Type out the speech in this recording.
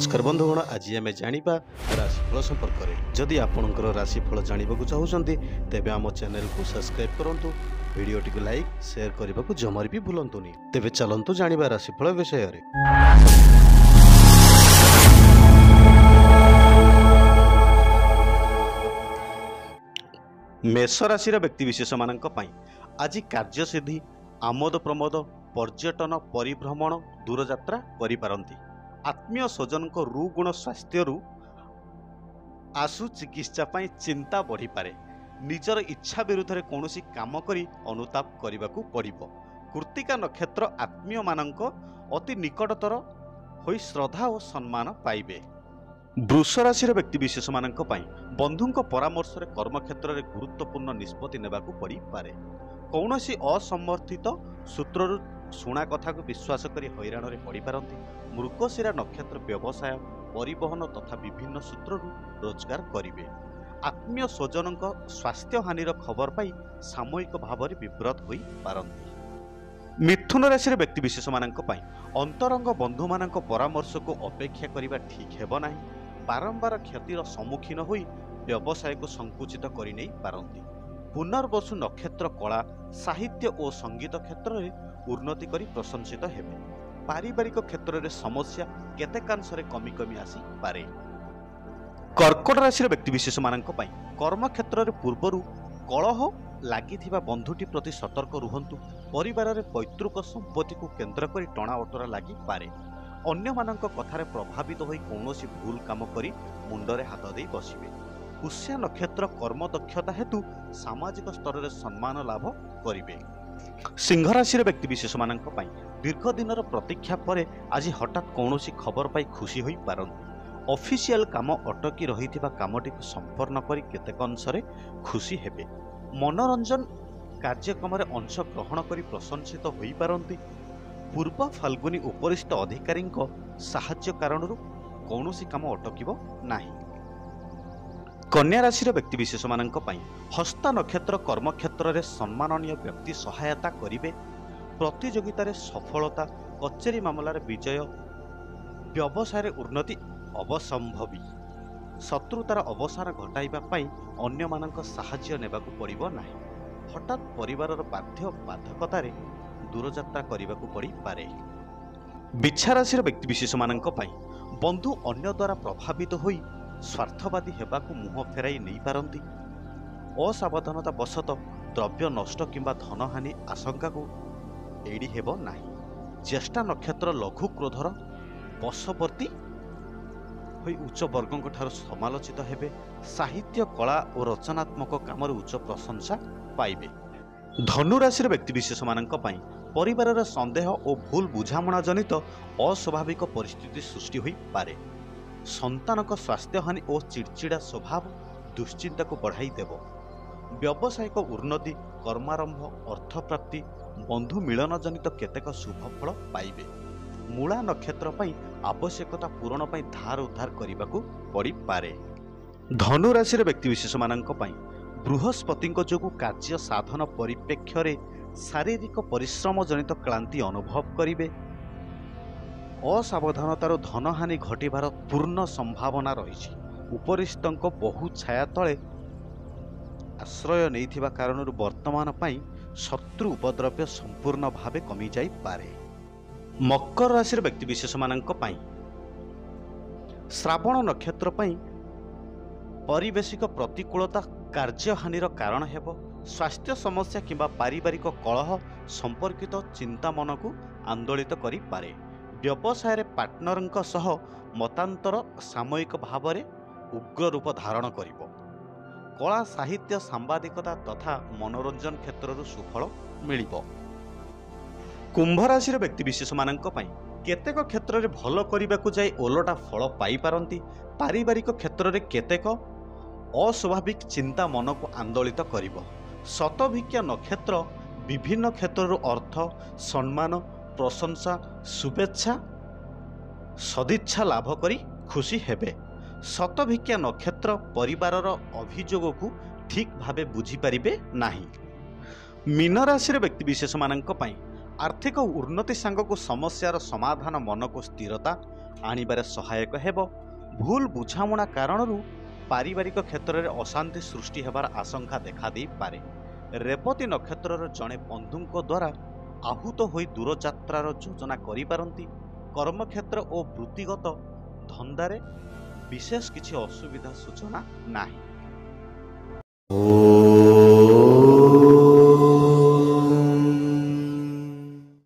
ନମସ୍କାର ବନ୍ଧୁଗଣ, ଆଜି ଆମେ ଜାଣିବା ରାଶିଫଳ ସମ୍ପର୍କରେ। ଯଦି ଆପଣଙ୍କର ରାଶିଫଳ ଜାଣିବାକୁ ଚାହୁଁଛନ୍ତି ତେବେ ଆମ ଚ୍ୟାନେଲକୁ ସବସ୍କ୍ରାଇବ୍ କରନ୍ତୁ, ଭିଡ଼ିଓଟିକୁ ଲାଇକ୍ ସେୟାର କରିବାକୁ ଜମାରେ ବି ଭୁଲନ୍ତୁନି। ତେବେ ଚାଲନ୍ତୁ ଜାଣିବା ରାଶିଫଳ ବିଷୟରେ। ମେଷ ରାଶିର ବ୍ୟକ୍ତିବିଶେଷମାନଙ୍କ ପାଇଁ ଆଜି କାର୍ଯ୍ୟସିଦ୍ଧି, ଆମୋଦ ପ୍ରମୋଦ, ପର୍ଯ୍ୟଟନ, ପରିଭ୍ରମଣ, ଦୂରଯାତ୍ରା କରିପାରନ୍ତି। ଆତ୍ମୀୟ ସ୍ୱଜନଙ୍କ ରୁଗୁଣ ସ୍ୱାସ୍ଥ୍ୟରୁ ଆଶୁ ଚିକିତ୍ସା ପାଇଁ ଚିନ୍ତା ବଢ଼ିପାରେ। ନିଜର ଇଚ୍ଛା ବିରୁଦ୍ଧରେ କୌଣସି କାମ କରି ଅନୁତାପ କରିବାକୁ ପଡ଼ିବ। କୃତ୍ତିକା ନକ୍ଷତ୍ର ଆତ୍ମୀୟମାନଙ୍କ ଅତି ନିକଟତର ହୋଇ ଶ୍ରଦ୍ଧା ଓ ସମ୍ମାନ ପାଇବେ। ବୃଷ ରାଶିର ବ୍ୟକ୍ତିବିଶେଷମାନଙ୍କ ପାଇଁ ବନ୍ଧୁଙ୍କ ପରାମର୍ଶରେ କର୍ମକ୍ଷେତ୍ରରେ ଗୁରୁତ୍ୱପୂର୍ଣ୍ଣ ନିଷ୍ପତ୍ତି ନେବାକୁ ପଡ଼ିପାରେ। କୌଣସି ଅସମର୍ଥିତ ସୂତ୍ରରୁ ଶୁଣା କଥାକୁ ବିଶ୍ୱାସ କରି ହଇରାଣରେ ପଡ଼ିପାରନ୍ତି। ମୃଗଶିରା ନକ୍ଷତ୍ର ବ୍ୟବସାୟ, ପରିବହନ ତଥା ବିଭିନ୍ନ ସୂତ୍ରରୁ ରୋଜଗାର କରିବେ। ଆତ୍ମୀୟ ସ୍ୱଜନଙ୍କ ସ୍ୱାସ୍ଥ୍ୟହାନିର ଖବର ପାଇ ସାମୟିକ ଭାବରେ ବିବ୍ରତ ହୋଇପାରନ୍ତି। ମିଥୁନ ରାଶିର ବ୍ୟକ୍ତିବିଶେଷମାନଙ୍କ ପାଇଁ ଅନ୍ତରଙ୍ଗ ବନ୍ଧୁମାନଙ୍କ ପରାମର୍ଶକୁ ଅପେକ୍ଷା କରିବା ଠିକ୍ ହେବ ନାହିଁ। ବାରମ୍ବାର କ୍ଷତିର ସମ୍ମୁଖୀନ ହୋଇ ବ୍ୟବସାୟକୁ ସଙ୍କୁଚିତ କରିନେଇ ପାରନ୍ତି। ପୁନର୍ବସୁ ନକ୍ଷତ୍ର କଳା, ସାହିତ୍ୟ ଓ ସଙ୍ଗୀତ କ୍ଷେତ୍ରରେ ଉନ୍ନତି କରି ପ୍ରଶଂସିତ ହେବେ। ପାରିବାରିକ କ୍ଷେତ୍ରରେ ସମସ୍ୟା କେତେକାଂଶରେ କମି କମି ଆସିପାରେ। କର୍କଟ ରାଶିର ବ୍ୟକ୍ତିବିଶେଷମାନଙ୍କ ପାଇଁ କର୍ମକ୍ଷେତ୍ରରେ ପୂର୍ବରୁ କଳହ ଲାଗିଥିବା ବନ୍ଧୁଟି ପ୍ରତି ସତର୍କ ରୁହନ୍ତୁ। ପରିବାରରେ ପୈତୃକ ସମ୍ପତ୍ତିକୁ କେନ୍ଦ୍ର କରି ଟଣା ଓଟରା ଲାଗିପାରେ। ଅନ୍ୟମାନଙ୍କ କଥାରେ ପ୍ରଭାବିତ ହୋଇ କୌଣସି ଭୁଲ କାମ କରି ମୁଣ୍ଡରେ ହାତ ଦେଇ ବସିବେ। ପୁଷ୍ୟା ନକ୍ଷତ୍ର କର୍ମଦକ୍ଷତା ହେତୁ ସାମାଜିକ ସ୍ତରରେ ସମ୍ମାନ ଲାଭ କରିବେ। ସିଂହ ରାଶିର ବ୍ୟକ୍ତିବିଶେଷମାନଙ୍କ ପାଇଁ ଦୀର୍ଘ ଦିନର ପ୍ରତୀକ୍ଷା ପରେ ଆଜି ହଠାତ୍ କୌଣସି ଖବର ପାଇ ଖୁସି ହୋଇପାରନ୍ତି। ଅଫିସିଆଲ କାମ ଅଟକି ରହିଥିବା କାମଟିକୁ ସମ୍ପନ୍ନ କରି କେତେକ ଅଂଶରେ ଖୁସି ହେବେ। ମନୋରଞ୍ଜନ କାର୍ଯ୍ୟକ୍ରମରେ ଅଂଶଗ୍ରହଣ କରି ପ୍ରଶଂସିତ ହୋଇପାରନ୍ତି। ପୂର୍ବ ଫାଲ୍ଗୁନୀ ଉପରିସ୍ଥ ଅଧିକାରୀଙ୍କ ସାହାଯ୍ୟ କାରଣରୁ କୌଣସି କାମ ଅଟକିବ ନାହିଁ। କନ୍ୟା ରାଶିର ବ୍ୟକ୍ତିବିଶେଷମାନଙ୍କ ପାଇଁ ହସ୍ତ ନକ୍ଷତ୍ର କର୍ମକ୍ଷେତ୍ରରେ ସମ୍ମାନନୀୟ ବ୍ୟକ୍ତି ସହାୟତା କରିବେ। ପ୍ରତିଯୋଗିତାରେ ସଫଳତା, କଚେରୀ ମାମଲାରେ ବିଜୟ, ବ୍ୟବସାୟରେ ଉନ୍ନତି ଅବସମ୍ଭବୀ। ଶତ୍ରୁତାର ଅବସାନ ଘଟାଇବା ପାଇଁ ଅନ୍ୟମାନଙ୍କ ସାହାଯ୍ୟ ନେବାକୁ ପଡ଼ିବ ନାହିଁ। ହଠାତ୍ ପରିବାରର ବାଧ୍ୟ ବାଧକତାରେ ଦୂରଯାତ୍ରା କରିବାକୁ ପଡ଼ିପାରେ। ବିଛା ରାଶିର ବ୍ୟକ୍ତିବିଶେଷମାନଙ୍କ ପାଇଁ ବନ୍ଧୁ ଅନ୍ୟ ଦ୍ୱାରା ପ୍ରଭାବିତ ହୋଇ ସ୍ୱାର୍ଥବାଦୀ ହେବାକୁ ମୁହଁ ଫେରାଇ ନେଇପାରନ୍ତି। ଅସାବଧାନତା ବଶତଃ ଦ୍ରବ୍ୟ ନଷ୍ଟ କିମ୍ବା ଧନହାନି ଆଶଙ୍କାକୁ ଏଡ଼ି ହେବ ନାହିଁ। ଜ୍ୟେଷ୍ଠା ନକ୍ଷତ୍ର ଲଘୁ କ୍ରୋଧର ବଶବର୍ତ୍ତୀ ହୋଇ ଉଚ୍ଚ ବର୍ଗଙ୍କ ଠାରୁ ସମାଲୋଚିତ ହେବେ। ସାହିତ୍ୟ, କଳା ଓ ରଚନାତ୍ମକ କାମରେ ଉଚ୍ଚ ପ୍ରଶଂସା ପାଇବେ। ଧନୁରାଶିର ବ୍ୟକ୍ତିବିଶେଷମାନଙ୍କ ପାଇଁ ପରିବାରର ସନ୍ଦେହ ଓ ଭୁଲ ବୁଝାମଣା ଜନିତ ଅସ୍ୱାଭାବିକ ପରିସ୍ଥିତି ସୃଷ୍ଟି ହୋଇପାରେ। ସନ୍ତାନଙ୍କ ସ୍ୱାସ୍ଥ୍ୟହାନି ଓ ଚିଡ଼ଚିଡ଼ା ସ୍ୱଭାବ ଦୁଶ୍ଚିନ୍ତାକୁ ବଢ଼ାଇ ଦେବ। ବ୍ୟବସାୟିକ ଉନ୍ନତି, କର୍ମାରମ୍ଭ, ଅର୍ଥପ୍ରାପ୍ତି, ବନ୍ଧୁ ମିଳନ ଜନିତ କେତେକ ଶୁଭ ଫଳ ପାଇବେ। ମୂଳା ନକ୍ଷତ୍ର ପାଇଁ ଆବଶ୍ୟକତା ପୂରଣ ପାଇଁ ଧାର ଉଦ୍ଧାର କରିବାକୁ ପଡ଼ିପାରେ। ଧନୁରାଶିର ବ୍ୟକ୍ତିବିଶେଷମାନଙ୍କ ପାଇଁ ବୃହସ୍ପତିଙ୍କ ଯୋଗୁଁ କାର୍ଯ୍ୟ ସାଧନ ପରିପ୍ରେକ୍ଷରେ ଶାରୀରିକ ପରିଶ୍ରମ ଜନିତ କ୍ଳାନ୍ତି ଅନୁଭବ କରିବେ। ଅସାବଧାନତାରୁ ଧନହାନି ଘଟିବାର ପୂର୍ଣ୍ଣ ସମ୍ଭାବନା ରହିଛି। ଉପରିସ୍ଥଙ୍କ ବହୁ ଛାୟା ତଳେ ଆଶ୍ରୟ ନେଇଥିବା କାରଣରୁ ବର୍ତ୍ତମାନ ପାଇଁ ଶତ୍ରୁ ଉପଦ୍ରବ୍ୟ ସମ୍ପୂର୍ଣ୍ଣ ଭାବେ କମିଯାଇପାରେ। ମକର ରାଶିର ବ୍ୟକ୍ତିବିଶେଷମାନଙ୍କ ପାଇଁ ଶ୍ରାବଣ ନକ୍ଷତ୍ର ପାଇଁ ପରିବେଶିକ ପ୍ରତିକୂଳତା କାର୍ଯ୍ୟହାନିର କାରଣ ହେବ। ସ୍ୱାସ୍ଥ୍ୟ ସମସ୍ୟା କିମ୍ବା ପାରିବାରିକ କଳହ ସମ୍ପର୍କିତ ଚିନ୍ତା ମନକୁ ଆନ୍ଦୋଳିତ କରିପାରେ। ବ୍ୟବସାୟରେ ପାର୍ଟନରଙ୍କ ସହ ମତାନ୍ତର ସାମୟିକ ଭାବରେ ଉଗ୍ର ରୂପ ଧାରଣ କରିବ। କଳା, ସାହିତ୍ୟ, ସାମ୍ବାଦିକତା ତଥା ମନୋରଞ୍ଜନ କ୍ଷେତ୍ରରୁ ସୁଫଳ ମିଳିବ। କୁମ୍ଭ ରାଶିର ବ୍ୟକ୍ତିବିଶେଷମାନଙ୍କ ପାଇଁ କେତେକ କ୍ଷେତ୍ରରେ ଭଲ କରିବାକୁ ଯାଇ ଓଲଟା ଫଳ ପାଇପାରନ୍ତି। ପାରିବାରିକ କ୍ଷେତ୍ରରେ କେତେକ ଅସ୍ୱାଭାବିକ ଚିନ୍ତା ମନକୁ ଆନ୍ଦୋଳିତ କରିବ। ଶତଭିକ୍ଷା ନକ୍ଷତ୍ର ବିଭିନ୍ନ କ୍ଷେତ୍ରରୁ ଅର୍ଥ, ସମ୍ମାନ, ପ୍ରଶଂସା, ଶୁଭେଚ୍ଛା, ସଦିଚ୍ଛା ଲାଭ କରି ଖୁସି ହେବେ। ଶତଭିକ୍ଷା ନକ୍ଷତ୍ର ପରିବାରର ଅଭିଯୋଗକୁ ଠିକ୍ ଭାବେ ବୁଝିପାରିବେ ନାହିଁ। ମୀନ ରାଶିର ବ୍ୟକ୍ତିବିଶେଷମାନଙ୍କ ପାଇଁ ଆର୍ଥିକ ଉନ୍ନତି ସାଙ୍ଗକୁ ସମସ୍ୟାର ସମାଧାନ ମନକୁ ସ୍ଥିରତା ଆଣିବାରେ ସହାୟକ ହେବ। ଭୁଲ ବୁଝାମଣା କାରଣରୁ ପାରିବାରିକ କ୍ଷେତ୍ରରେ ଅଶାନ୍ତି ସୃଷ୍ଟି ହେବାର ଆଶଙ୍କା ଦେଖାଦେଇପାରେ। ରେବତୀ ନକ୍ଷତ୍ରର ଜଣେ ବନ୍ଧୁଙ୍କ ଦ୍ୱାରା ଆହୁତ ହୋଇ ଦୂରଯାତ୍ରାର ଯୋଜନା କରିପାରନ୍ତି। କର୍ମକ୍ଷେତ୍ର ଓ ବୃତ୍ତିଗତ ଧନ୍ଦାରେ ବିଶେଷ କିଛି ଅସୁବିଧା ସୂଚନା ନାହିଁ।